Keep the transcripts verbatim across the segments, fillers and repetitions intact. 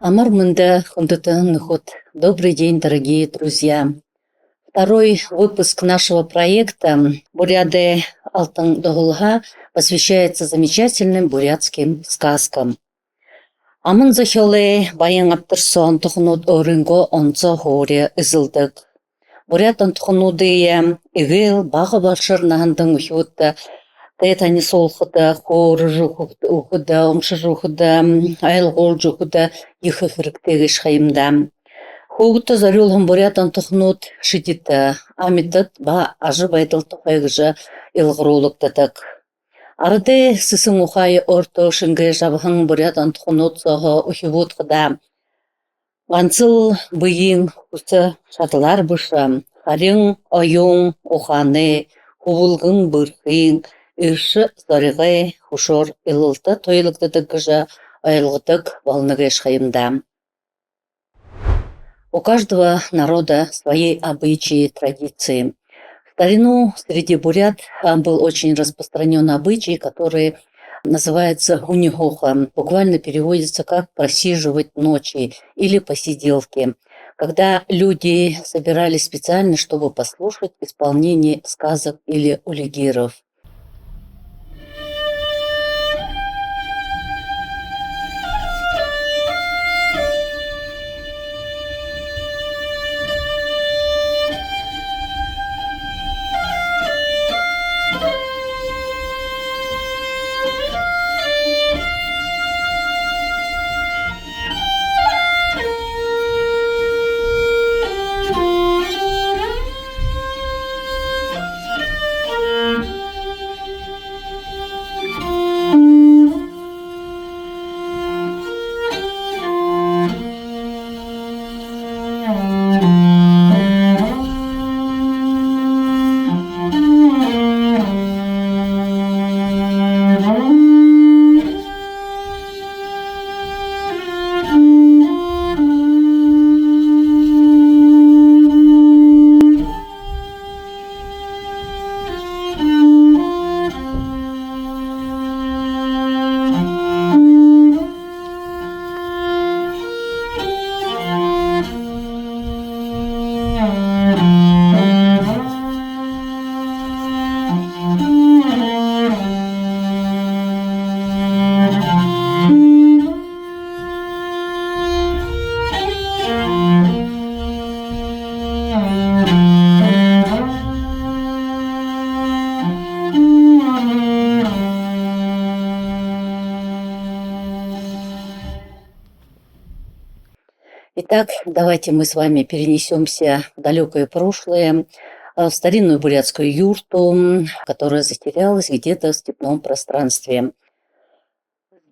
Амар мэндэ, хүндэтэ нүхэд! Добрый день, дорогие друзья! Второй выпуск нашего проекта «Буряадай алтан дуһалга» посвящается замечательным бурятским сказкам. Аман зохёолой баян абдарсан онтохонууд өөрынгөө онсо һуури эзэлдэг. Буряад онтохонуудые эгээл бага болошор наһандань үхибүүдтэ танилсуулхада, хөөрэжэ үхэхэдэ, үхэхэдэ, уншажа үхэхэдэ, м, ойлгуулжа үхэхэдэ ехэ хэрэгтэй гээшэ ха юм даа. Хүүгэдтэ зорюулһан буряад онтохонууд шэдитэ, амитад ба ажабайдал тухай гэжэ илгаруулагдадаг. Арадай сэсэн ухаае өөртөө шэнгээжэ абаһан буряад онтохонууд сооһоо үхибүүд хадаа гансал бэеын хүсэ шадалаар бэшэ, харин оюун ухаанай, хүбэлгэн бэрхын, эршэ зоригой хүшөөр илалта туйлагдадаг гэжэ ойлгодог болоно гээшэ ха юм даа. У каждого народа свои обычаи, традиции. В старину среди бурят, а, был очень распространён обычай, который называется гунигуха, буквально переводится как «просиживать ночи» или «посиделки», когда люди собирались специально, чтобы послушать исполнение сказок или улигиров. Итак, давайте мы с вами перенесёмся в далёкое прошлое, э, в старинную бурятскую юрту, м, которая затерялась где-то в степном пространстве.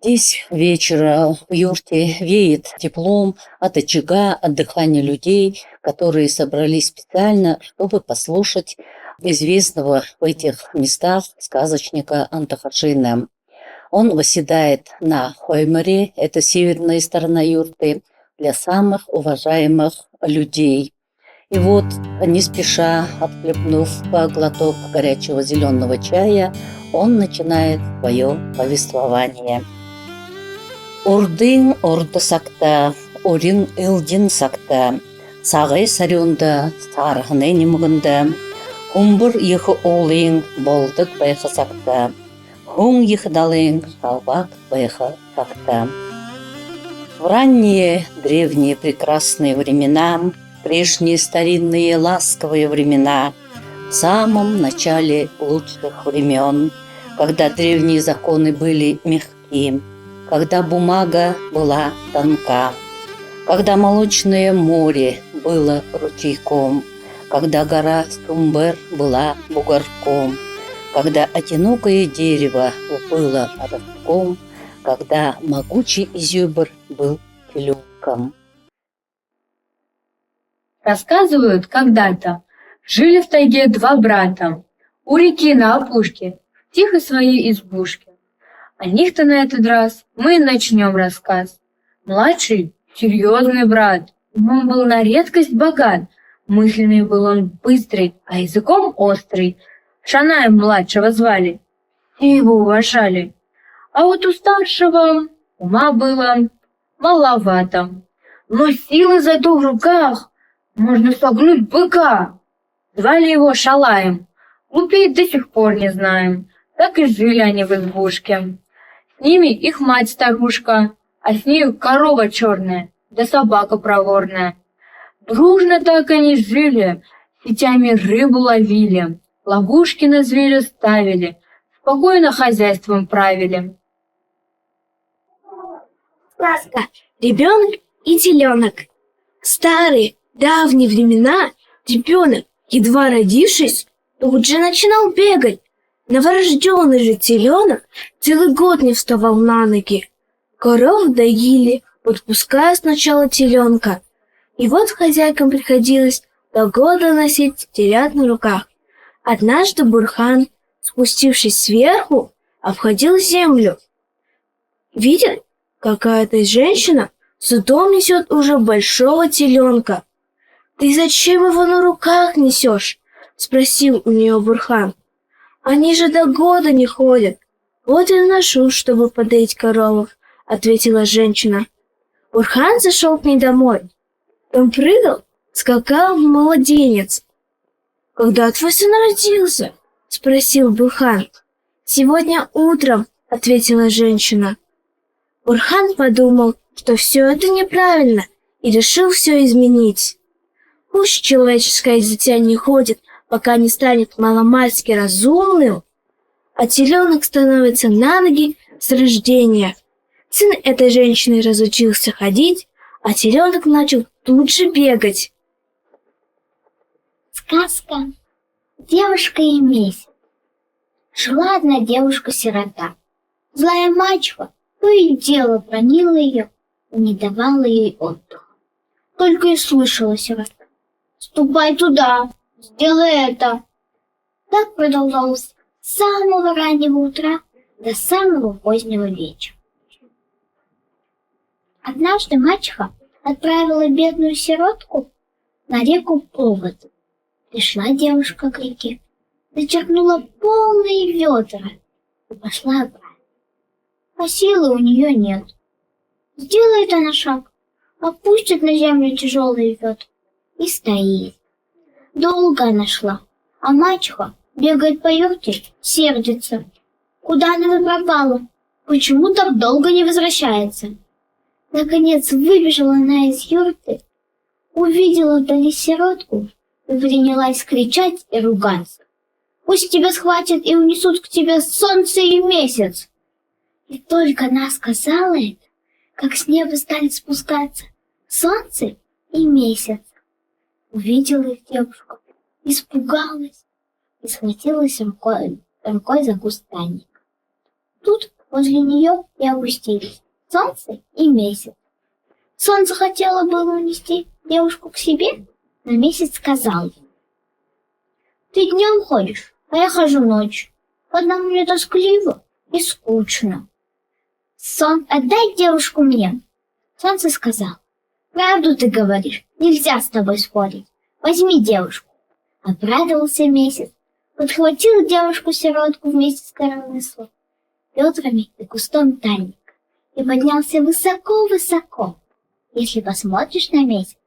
Здесь вечером в юрте веет теплом от очага, от дыхания людей, которые собрались специально, чтобы послушать известного в этих местах сказочника Антохашина. Он восседает на хоймари, это северная сторона юрты, для самых уважаемых людей. И вот, не спеша, отхлебнув глоток горячего зелёного чая, он начинает своё повествование. Урдын урда сагта, урин элдин сагта, сагай сарюунда, саарһанай нимгэнда, хүмбэр ехэ уулын болдог байха сагта, хүн ехэ далайн шалбааг байха сагта. В ранние древние прекрасные времена, прежние старинные ласковые времена, в самом начале лучших времён, когда древние законы были мягки, когда бумага была тонка, когда молочное море было ручейком, когда гора Сумбер была бугорком, когда одинокое дерево было ростком, когда могучий изюбрь был клюком. Рассказывают, когда-то жили в тайге два брата у реки на опушке, в тихой своей избушке. О них-то на этот раз мы и начнём рассказ. Младший, серьёзный брат, умом был на редкость богат, мысленный был он, быстрый, а языком острый. Шанаем младшего звали, все его уважали. А вот у старшего ума было маловато. Но силы зато в руках, можно согнуть быка. Звали его Шалаем. Глупей до сих пор не знаем. Так и жили они в избушке. С ними их мать-старушка, а с нею корова чёрная да собака проворная. Дружно так они жили, сетями рыбу ловили, ловушки на зверя ставили, спокойно хозяйством правили. Сказка «Ребёнок и телёнок». В старые, давние времена ребёнок, едва родившись, тут же начинал бегать. Новорождённый же телёнок целый год не вставал на ноги. Коров доили, подпуская сначала телёнка. И вот хозяйкам приходилось до года носить телят на руках. Однажды Бурхан, спустившись сверху, обходил землю. Видит, какая-то женщина с трудом несёт уже большого телёнка. «Ты зачем его на руках несёшь?» — спросил у неё Бурхан. «Они же до года не ходят». «Вот и ношу, чтобы подоить корову», — ответила женщина. Бурхан зашёл к ней домой. Там прыгал, скакал младенец. «Когда твой сын родился?» — спросил Бурхан. «Сегодня утром», — ответила женщина. Бурхан подумал, что всё это неправильно, и решил всё изменить. Пусть человеческое дитя не ходит, пока не станет маломальски разумным, а телёнок становится на ноги с рождения. Сын этой женщины разучился ходить, а телёнок начал тут же бегать. Сказка «Девушка и месяц». Жила одна девушка-сирота. Злая мачеха то и дело бранила её и не давала ей отдыха. Только и слышала сирота: «Ступай туда, сделай это». Так продолжалось с самого раннего утра до самого позднего вечера. Однажды мачеха отправила бедную сиротку на реку плавать. Пришла девушка к реке, зачерпнула полные ведра и пошла обратно. А силы у неё нет. Сделает она шаг, опустит на землю тяжёлые ведра и стоит. Долго она шла, а мачеха бегает по юрте, сердится. Куда она пропала? Почему так долго не возвращается? Наконец выбежала она из юрты, увидела вдали сиротку и принялась кричать и ругаться: «Пусть тебя схватят и унесут к тебе солнце и месяц!» И только она сказала это, как с неба стали спускаться солнце и месяц. Увидела их девушка, испугалась и схватилась рукой, рукой за кустарник. Тут возле неё и опустились солнце и месяц. Солнце хотело было унести девушку к себе, но месяц сказал ей: «Ты днём ходишь, а я хожу ночью. Одному мне тоскливо и скучно. Солнце, отдай девушку мне». Солнце сказал: «Правду ты говоришь, нельзя с тобой спорить. Возьми девушку». Обрадовался месяц, подхватил девушку-сиротку вместе с коромыслом, ведрами и кустом таллика и поднялся высоко-высоко. Если посмотришь на месяц,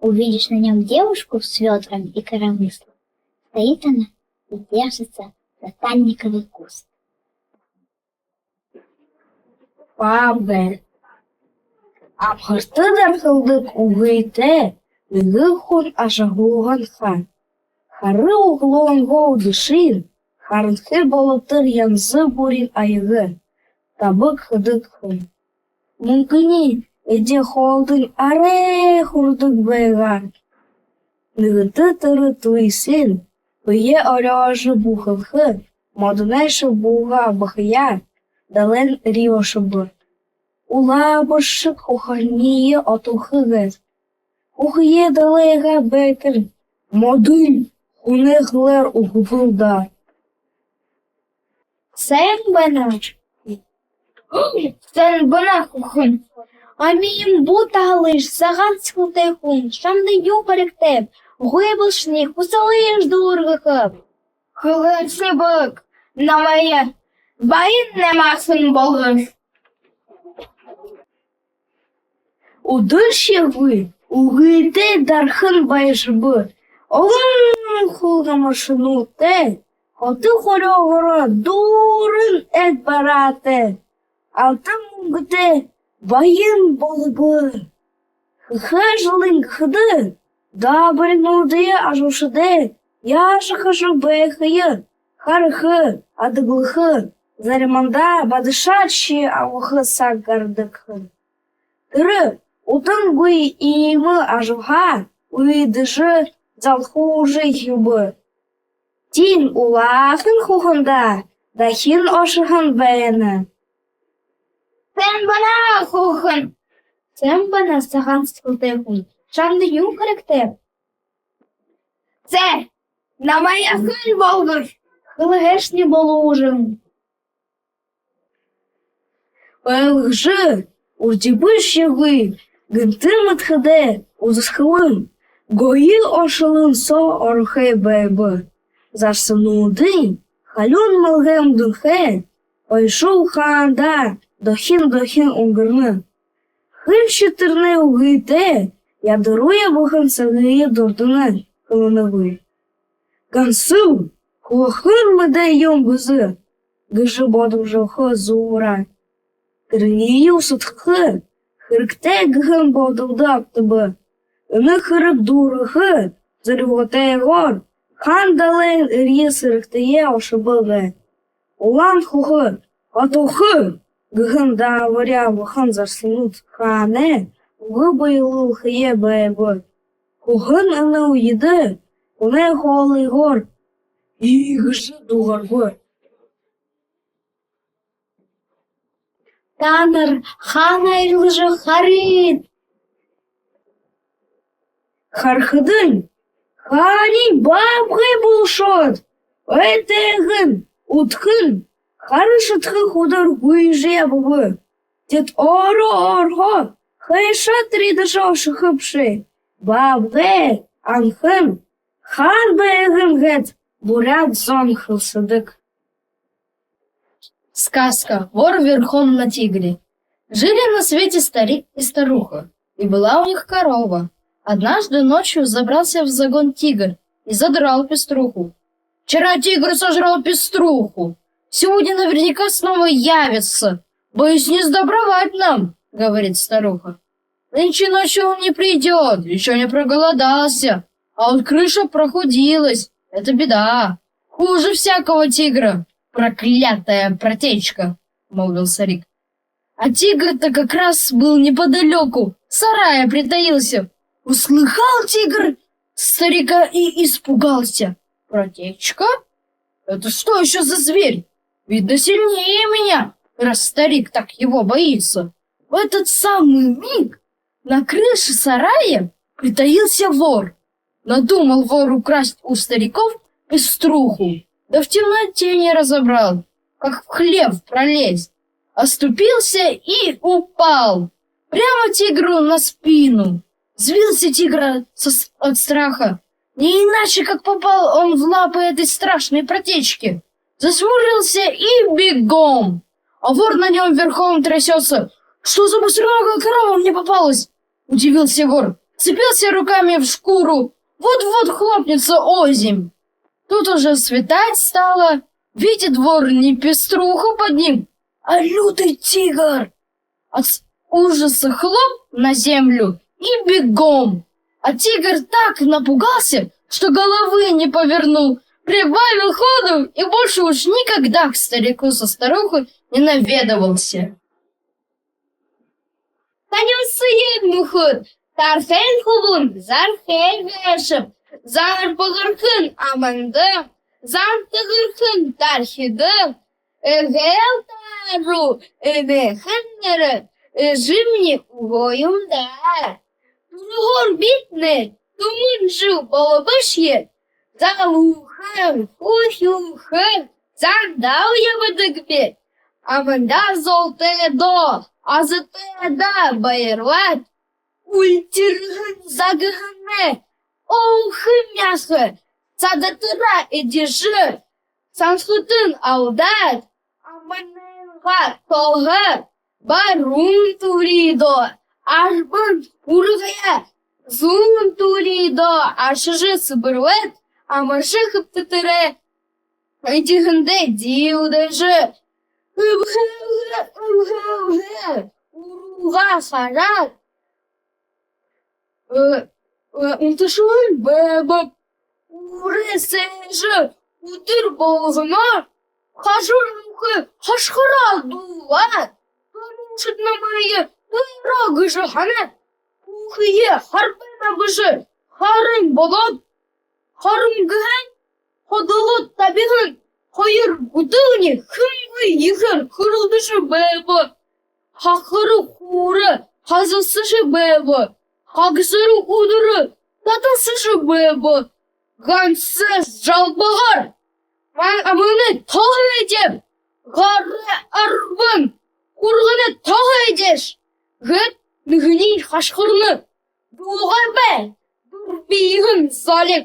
увидишь на нём девушку с ведрами и коромыслом. Стоит она и держится за талликовый куст. Фабель. Амһарта дархалдаг үгытэй нэгэ хүн ажаһууһан ха. Хара үглөөнгөө үдэшын харанхы болотор янза бүрин аяга табаг хэдэг хүн. Мүнгэниинь эдеэ хоолдонь арай хурдаг байгаа. Нэгэтэ тэрэ туйсын бэеэ орёожо бүхэлхэ модоной шубуугаа абахаяа далайн эрье ошобо. Улаа бэшэг хухаһаниие отолхо гээ. Хүхеэ далайгаа байтар модон хүнэй хэлээр үгэбэл даа: «Сайн байна». «Сайн байна, хүхэн. Амиин бү таһалыш, сагаан сэдьхэлтэй хүн. Шамда юу хэрэгтэй? Гуйбалшни, хүсэлыш дүүргэхэб». «Хэлээшни бэг, намайе баян наймаахин болгыш». Үдэршьегүй үгытэй дархан байжа бии. Олон хулгана машинуудтай, хото хорёогоороо дүүрэн эд бараатай, алтан мүнгэтэй баян болобо. Хэхэ жэлынь гэхэдэ, даабаринуудые ажалшадай яажа хэжэ байхые хараха, адаглаха, заримдаа бадашаадшье абаха саг гарадаг ха. Тэрэ удангүй иимэ ажалһаа уйдажа, залхуужа ябаа. Тиин улаахан хуһанда дахин ошоһон байна. Сайн байна, хуһан! Сайн байна, сагаан сэдьхэлтэй хүн! Шамда юун хэрэгтэй? Зэ, намайе һайн болгош! Хэлэхэшни болуужам. Ойлгожо, үрдибэшьегүй гэнтэ мэдэхэдээ үзэсхэлэн, гоё ошолон соо орохой байба. Зарасануудынь халюун малгай үмдэнхэй, ойшуул хаанда дохин-дохин үнгэрнэ. Хэншье тэрэнэй үгытэй ядаруу ябаһан сагые дурдана, хэлэнэгүй. Гансал һурахан мэдээ юм бэзэ гэжэ бодожо һуура. Тэрэниие усадхаха хэрэгтэй гэһэн бодолдо абтаба. Энэ хэрэг дүүрэхэ зорилготойгоор хаан далайн эрье сэрэгтээ ошобо гээ. Улаан хуһа, хатууха гэһэн даабари абаһан зарасанууд хаанай үгэ баялуулхаяа байба. Хуһан энэ үедэ хүнэй хоолойгоор иигэжэ дуугарба: Таанар хаанаа арилжа харыт. Харахадань, хааниинь баабгай болошоод, ой тайган, үдхэн, хара шэдхэн хүдэр гүйжэ ябаба. Тэд өөрөө өөрһөө хайшаа тэрьедэ ошохобши, баабгай анхан хаан байһан гээд буряад зон хэлсэдэг. Сказка «Вор верхом на тигре». Жили на свете старик и старуха, и была у них корова. Однажды ночью забрался в загон тигр и задрал пеструху. «Вчера тигр сожрал пеструху. Сегодня наверняка снова явится. Боюсь, не сдобровать нам», — говорит старуха. «Нынче ночью он не придёт, ещё не проголодался, а вот крыша прохудилась. Это беда. Хуже всякого тигра, проклятая протечка», — молвил старик. А тигр-то как раз был неподалёку, в сарае притаился. Услыхал тигр старика и испугался. «Протечка? Это что ещё за зверь? Видно, сильнее меня, раз старик так его боится». В этот самый миг на крыше сарая притаился вор. Надумал вор украсть у стариков пеструху, да в темноте не разобрал, как в хлев пролезть. Оступился и упал прямо тигру на спину. Взвился тигр со с-, от страха. Не иначе, как попал он в лапы этой страшной протечки. Зажмурился и бегом. А вор на нём верхом трясётся. «Что за быстроногая корова мне попалась?» — удивился вор. Вцепился руками в шкуру. Вот-вот хлопнется озимь. Тут уже светать стало. Видит вор не пеструху под ним, а лютый тигр. От с-, ужаса хлоп на землю и бегом. А тигр так напугался, что головы не повернул, прибавил ходу и больше уж никогда к старику со старухой не наведывался. Танилсая, нүхэд, тархайн хүбүүн зархай гээшэб, зар баһархан амандам, зан тагырхан тархидам, эгээл тааруу эмээхэн нэрэ эжымни үгөө юм даа. Түргөөр бидэнэр түмэн жэл болобошье, залуухан, хүхюухэн, зандаа ябадагби. Амандаа золтой доо, азатай даа баярлаад, үлтирһэн загаһанай олхо мяха садатараа эдижэ, санхытан алдаад, аманайнгаа толһо баруун түрые доо, арбан хургаяа зүүн тулидаа аршажа сэбэрлээд, амаршан хэбтэтэрээ эдихэндээ диилдэжэ, үбһэ, үбһэ, үбһэ, үбһэ, уруугаа хараад, э, э, унташаһан байба. Үбһэ сээжэ үдэр болгоно, хажуурхи хашхараа дуулаад, тануушад намайе тойроо гэжэ һанаад, хүүхые харбан абажа, харан болоод, харан гэһэн ходолоо табиһан хоёр гүдэлни хэнгүй ехээр хэрэлдэжэ байба. Хахад хуура хазасажа байба. Хагсар үдэр татасажа байба. Ганса жалбагар: «Ман аманай тоһо эдеэб, гарай арбан хургана тоһо эдеэш», — гээд нэгэниинь хашхарна. «Дуугай бай, дүрбэһэн золиг,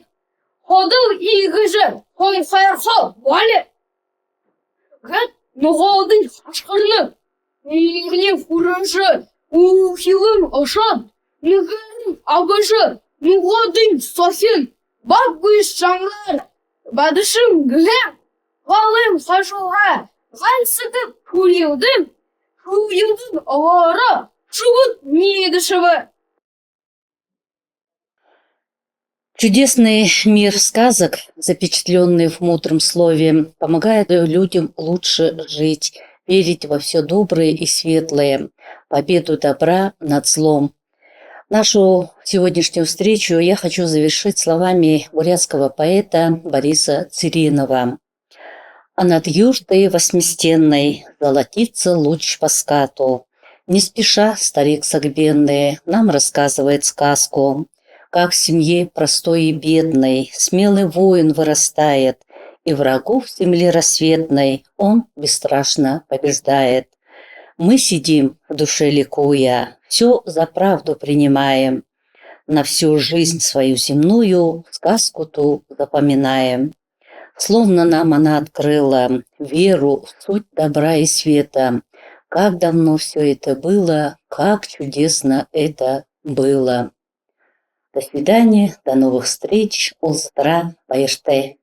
ходол иигэжэ хонхойрхо болиг», — гээд ногоодонь хашхарна. Үмгэнэй хуража, үхибүүн ошоод, нэгээрынь абажа, ногоодонь сохин, баггүй шангаар бадашан гэһэн. Голойм хажуугаар ганса даб хүлеэлдэн, хүлеэлдэн олоороо шубууд ниидэшэбэ. Чудесный мир сказок, запечатлённый в мудром слове, помогает людям лучше жить, верить во всё доброе и светлое, победу добра над злом. Нашу сегодняшнюю встречу я хочу завершить словами бурятского поэта Бориса Цыренова. А над юртой восьмистенной золотится луч по скату. Не спеша старик согбенный нам рассказывает сказку, как в семье простой и бедной смелый воин вырастает, и врагов в земле рассветной он бесстрашно побеждает. Мы сидим в душе ликуя, всё за правду принимаем, на всю жизнь свою земную сказку ту запоминаем. Словно нам она открыла веру в суть добра и света. Как давно всё это было, как чудесно это было. До свидания, до новых встреч, улзатараа, баяртай.